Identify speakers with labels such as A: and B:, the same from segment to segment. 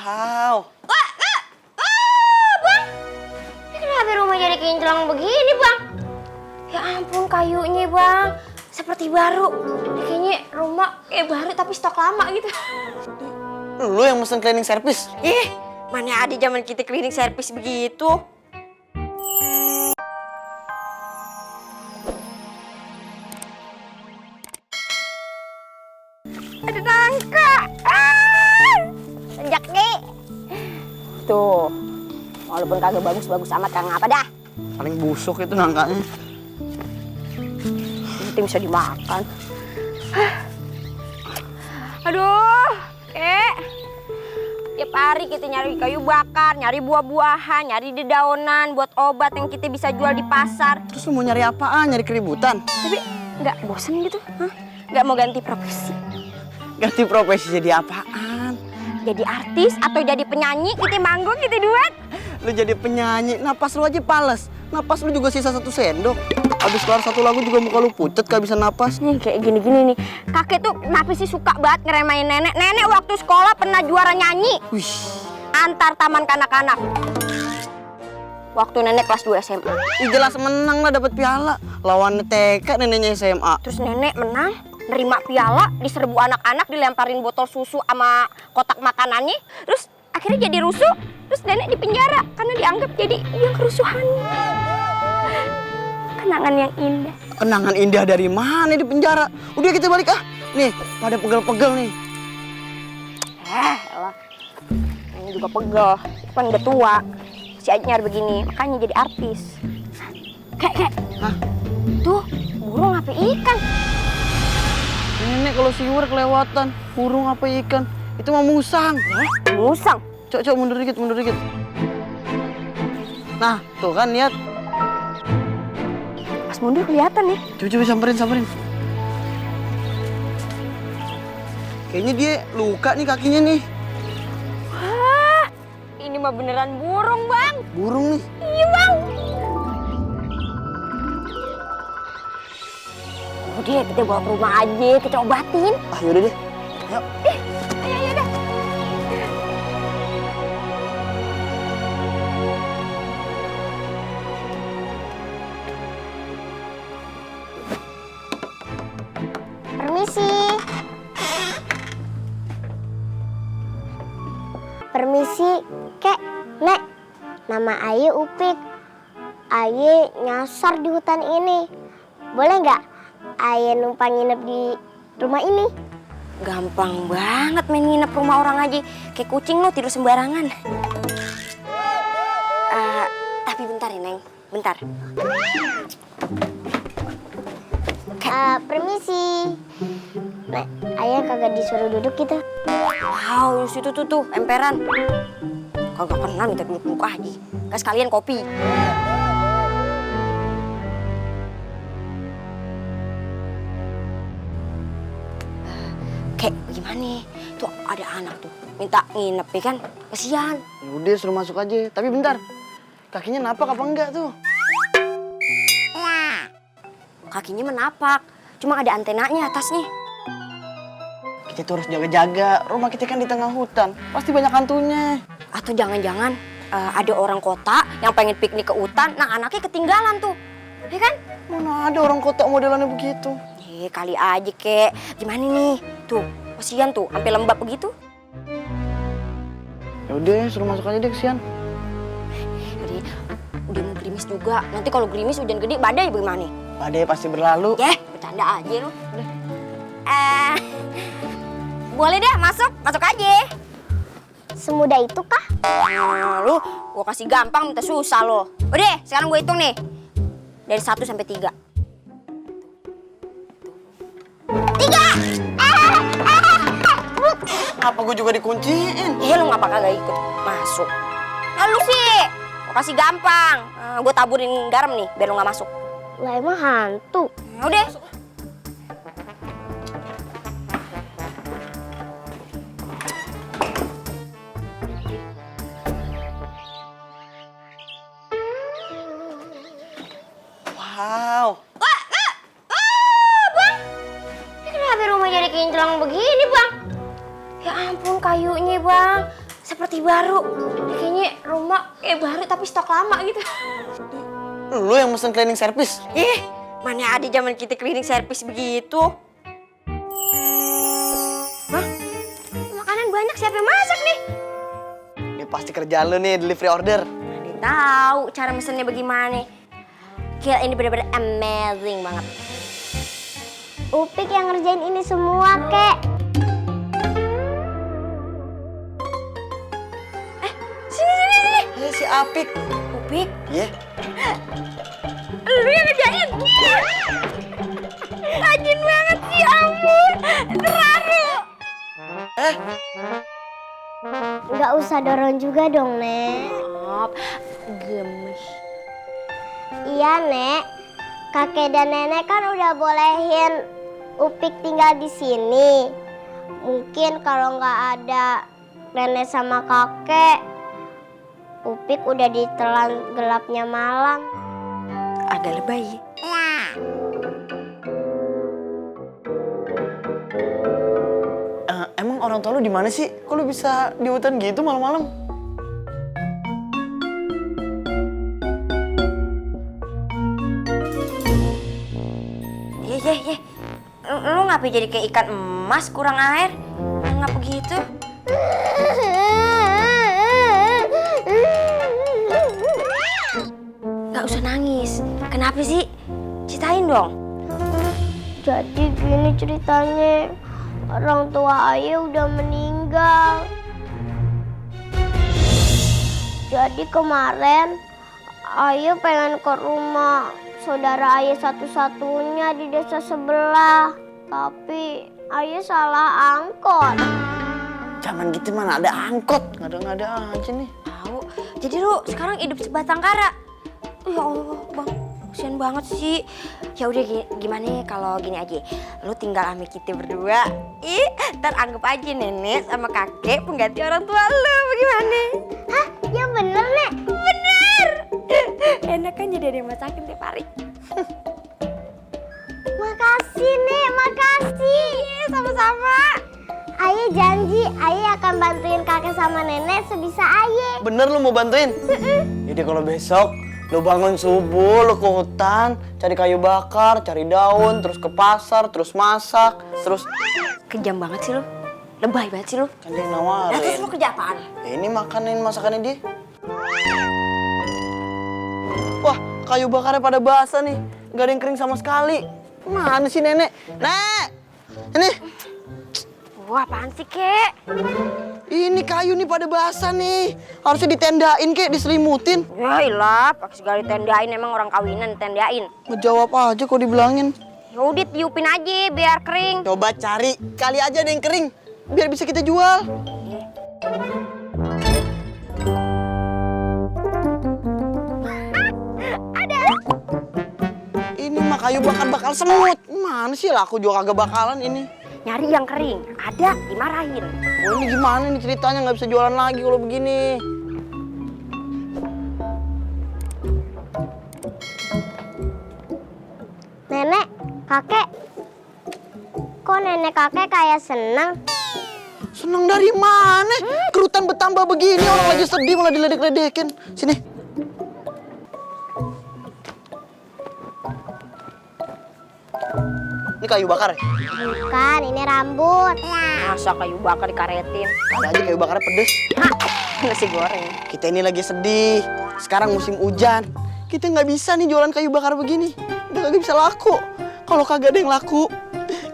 A: Wow.
B: Bang. Ini kenapa rumah jadi kinclong begini, Bang? Ya ampun, kayunya, Bang. Seperti baru. Ini kayaknya rumah baru tapi stok lama gitu.
A: Lu yang mesen cleaning service?
B: Mana ada zaman kita cleaning service begitu. Ada nangka. Sejak nih. Tuh. Walaupun kagak bagus-bagus amat, kagak apa dah.
A: Paling busuk itu nangkanya.
B: Nanti bisa dimakan. Aduh, tiap hari kita nyari kayu bakar, nyari buah-buahan, nyari dedaunan buat obat yang kita bisa jual di pasar.
A: Terus lu mau nyari apaan? Nyari keributan?
B: Tapi nggak bosan gitu? Nggak mau ganti profesi?
A: Ganti profesi jadi apaan?
B: Jadi artis atau jadi penyanyi? Kita manggung, kita duet.
A: Lu jadi penyanyi, napas lu aja pales. Napas lu juga sisa 1 sendok. Habis keluar 1 lagu juga muka lu pucet, gak bisa napas.
B: Kayak gini-gini nih. Kakek tuh kenapa sih suka banget ngeremain nenek? Nenek waktu sekolah pernah juara nyanyi.
A: Wih.
B: Antar taman kanak-kanak. Waktu nenek kelas 2 SMA.
A: Jelas menang lah, dapat piala. Lawan TK neneknya SMA.
B: Terus nenek menang, nerima piala, diserbu anak-anak, dilemparin botol susu sama kotak makanannya. Terus akhirnya jadi rusuh. Terus nenek dipenjara karena dianggap jadi yang kerusuhan. Kenangan yang indah.
A: Kenangan indah dari mana di penjara? Udah kita balik ah. Nih, pada pegel-pegel nih.
B: Elah. Ini juga pegel. Kan udah tua. Si Anyar begini, makanya jadi artis. Kek.
A: Hah?
B: Tuh, burung apa ikan?
A: Nenek kalau siwur kelewatan. Burung apa ikan? Itu mah musang.
B: Musang.
A: Cok, mundur dikit. Nah, tuh kan lihat.
B: Pas mundur kelihatan nih.
A: Coba samperin. Kayaknya dia luka nih kakinya nih.
B: Wah, ini mah beneran burung, Bang.
A: Burung nih.
B: Iya, Bang. Udah, kita bawa ke rumah aja, kita obatin.
A: Ah, yaudah deh. Ayo.
B: Ayo dah. Permisi, Kek, Nek. Nama Aye Upik. Aye nyasar di hutan ini. Boleh nggak Aye numpang nginep di rumah ini? Gampang banget main nginep rumah orang aja. Kayak kucing lo tidur sembarangan. Tapi bentar ya, Neng. Bentar. Permisi. Nek, Ayah kagak disuruh duduk gitu. Wow, situ tuh, emperan. Kagak pernah minta duduk-duduk aja. Gak sekalian kopi. Kayak gimana? Tuh ada anak tuh, minta nginep ya kan? Kasihan.
A: Udah suruh masuk aja. Tapi bentar, kakinya napak apa enggak tuh?
B: Kakinya menapak, cuma ada antenanya atasnya.
A: Kita tuh harus jaga-jaga. Rumah kita kan di tengah hutan, pasti banyak hantunya.
B: Atau jangan-jangan ada orang kota yang pengen piknik ke hutan, nah anaknya ketinggalan tuh, ya kan?
A: Mana ada orang kota modelannya begitu?
B: Kali aja, Kek. Gimana nih? Tuh, kasihan tuh, sampai lembab begitu.
A: Ya udah, suruh masuk aja deh, kesian.
B: Jadi, udah mau gerimis juga. Nanti kalau gerimis hujan gede, badai bagaimana?
A: Badai pasti berlalu.
B: Bercanda aja lu. Boleh deh, masuk aja. Semudah itu kah? Lu, gua kasih gampang, minta susah lo. Udah, sekarang gue hitung nih. Dari 1 sampai 3. 3!
A: Apa gue juga dikunciin?
B: Lu ngapa kagak ikut masuk? Lalu sih, gua kasih gampang. Gue taburin garam nih, biar lu gak masuk. Lah emang hantu? Udah.
A: Wow.
B: Bang! Ini kenapa rumah jadi kinclong begini, Bang? Ya ampun, kayunya, Bang.
C: seperti baru. Kayaknya rumah baru tapi stok lama gitu.
A: Lu yang mesen cleaning service?
C: Mana ada zaman kita cleaning service begitu. Hah? Makanan banyak, siapa yang masak nih?
A: Ini pasti kerja lu nih, delivery order.
C: Dia tahu cara mesennya bagaimana. Gila, ini benar-benar amazing banget.
B: Upik yang ngerjain ini semua, Kek.
C: Sini.
A: Si Apik.
C: Upik,
A: Iya.
C: lu yang ngerjain. Rajin banget sih, ampun. Terharu.
B: Nggak usah dorong juga dong, Nek.
C: Maaf, gemes.
B: Iya, Nek. Kakek dan nenek kan udah bolehin Upik tinggal di sini. Mungkin kalau nggak ada nenek sama kakek, Upik udah ditelan gelapnya malam.
C: Agak lebay.
A: Emang orang tua lu di mana sih? Kok lu bisa di hutan gitu malam-malam?
C: Ye. Lu ngapain jadi kayak ikan emas kurang air? Ngapa gitu? Gak usah nangis. Kenapa sih? Ceritain dong.
B: Jadi gini ceritanya, orang tua ayah udah meninggal. Jadi kemarin ayah pengen ke rumah saudara ayah satu-satunya di desa sebelah. Tapi ayah salah angkot.
A: Zaman gitu mana ada angkot, ngada-ngada aja nih.
C: Tahu. Jadi lu sekarang hidup sebatang kara. Ya Allah, Bang. Kasian banget sih. Ya udah gimana kalau gini aja. Lu tinggal sama kita berdua. Ntar anggap aja nenek sama kakek pengganti orang tua lu. Bagaimana?
B: Hah? Ya bener, Nek.
C: Bener. Enak kan jadi ada yang masakin tiap hari.
B: Makasih, Nek. Makasih.
C: Sama-sama.
B: Ayah janji, ayah akan bantuin kakek sama nenek sebisa ayah.
A: Bener lu mau bantuin? Jadi kalau besok lu bangun subuh, lu ke hutan, cari kayu bakar, cari daun, terus ke pasar, terus masak, terus...
C: Kejam banget sih lu. Lebay banget sih lu.
A: Kan dia
C: Nah, terus
A: nawarin.
C: lu kerja apaan?
A: Ya, ini makanin masakannya dia. Wah, kayu bakarnya pada basah nih. Gak ada yang kering sama sekali. Mana sih nenek? Nek! Ini.
C: Wah, apaan sih, Kek?
A: Ini kayu nih pada basah nih. Harusnya ditendain, Kek, diselimutin.
C: Ya ilah, pakai segala tendain, emang orang kawinan tendain.
A: Ngejawab aja kok dibilangin.
C: Yaudah tiupin aja biar kering.
A: Coba cari, kali aja ada yang kering. Biar bisa kita jual.
B: Ada.
A: Ini mah kayu bakal semut. Mana sih lah, aku juga kagak bakalan ini.
C: Nyari yang kering, ada dimarahin.
A: Oh, ini gimana nih ceritanya, nggak bisa jualan lagi kalau begini.
B: Nenek, kakek. Kok nenek kakek kayak seneng?
A: Senang dari mana? Kerutan bertambah begini, orang lagi sedih malah diledek-ledekin. Sini. Ini kayu bakar ya?
B: Bukan, ini rambut.
C: Masa kayu bakar dikaretin?
A: Ada aja kayu bakarnya pedes.
C: Nasi goreng.
A: Kita ini lagi sedih. Sekarang musim hujan. Kita nggak bisa nih jualan kayu bakar begini. Udah kagak bisa laku. Kalau kagak ada yang laku,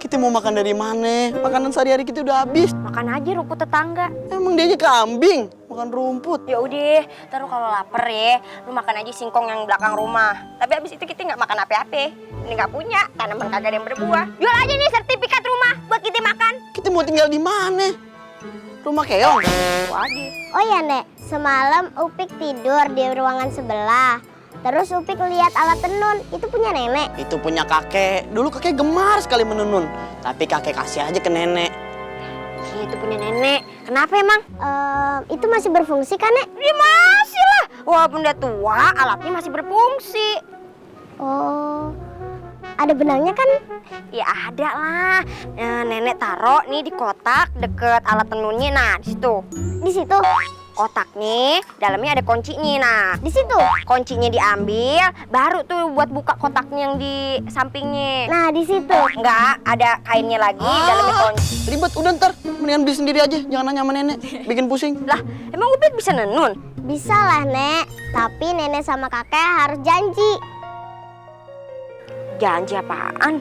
A: kita mau makan dari mana? Makanan sehari-hari kita udah habis.
C: Makan aja rumput tetangga.
A: Emang dia aja kambing, makan rumput.
C: Ya udah, terus kalau lapar ya, lu makan aja singkong yang belakang rumah. Tapi abis itu kita nggak makan apa-apa. Ini nggak punya, tanaman kagak ada yang berbuah. Jual aja nih sertifikat rumah buat kita makan.
A: Kita mau tinggal di mana? Rumah keong?
C: Tuh aja.
B: Oh ya, Nek. Semalam Upik tidur di ruangan sebelah. Terus Upik lihat alat tenun. Itu punya nenek.
A: Itu punya kakek. Dulu kakek gemar sekali menenun. Tapi kakek kasih aja ke nenek.
C: Iya, itu punya nenek. Kenapa emang?
B: Itu masih berfungsi kan, Nek?
C: Ya masih lah. Walaupun udah tua, alatnya masih berfungsi.
B: Oh, ada benangnya kan?
C: Ya ada lah. Nenek taruh nih di kotak deket alat tenunnya. Nah, di situ.
B: di situ.
C: Kotaknya, dalamnya ada kuncinya. Nah,
B: Di situ.
C: kuncinya diambil, baru tuh buat buka kotaknya yang di sampingnya.
B: Nah, di situ.
C: Enggak, ada kainnya lagi, dalamnya kunci.
A: Ribet, udah ntar. Mendingan beli sendiri aja, jangan nanya sama nenek. Bikin pusing.
C: Lah, emang Upik bisa nenun?
B: Bisa lah, Nek. Tapi nenek sama kakek harus janji.
C: Janji apaan?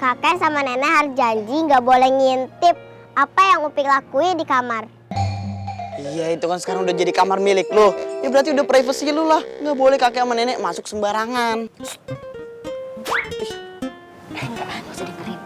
B: Kakek sama nenek harus janji nggak boleh ngintip apa yang Upik lakuin di kamar.
A: Iya, itu kan sekarang udah jadi kamar milik lo. Ya berarti udah privasi lu lah. Nggak boleh kakek sama nenek masuk sembarangan.
C: Enggak usah dengerin.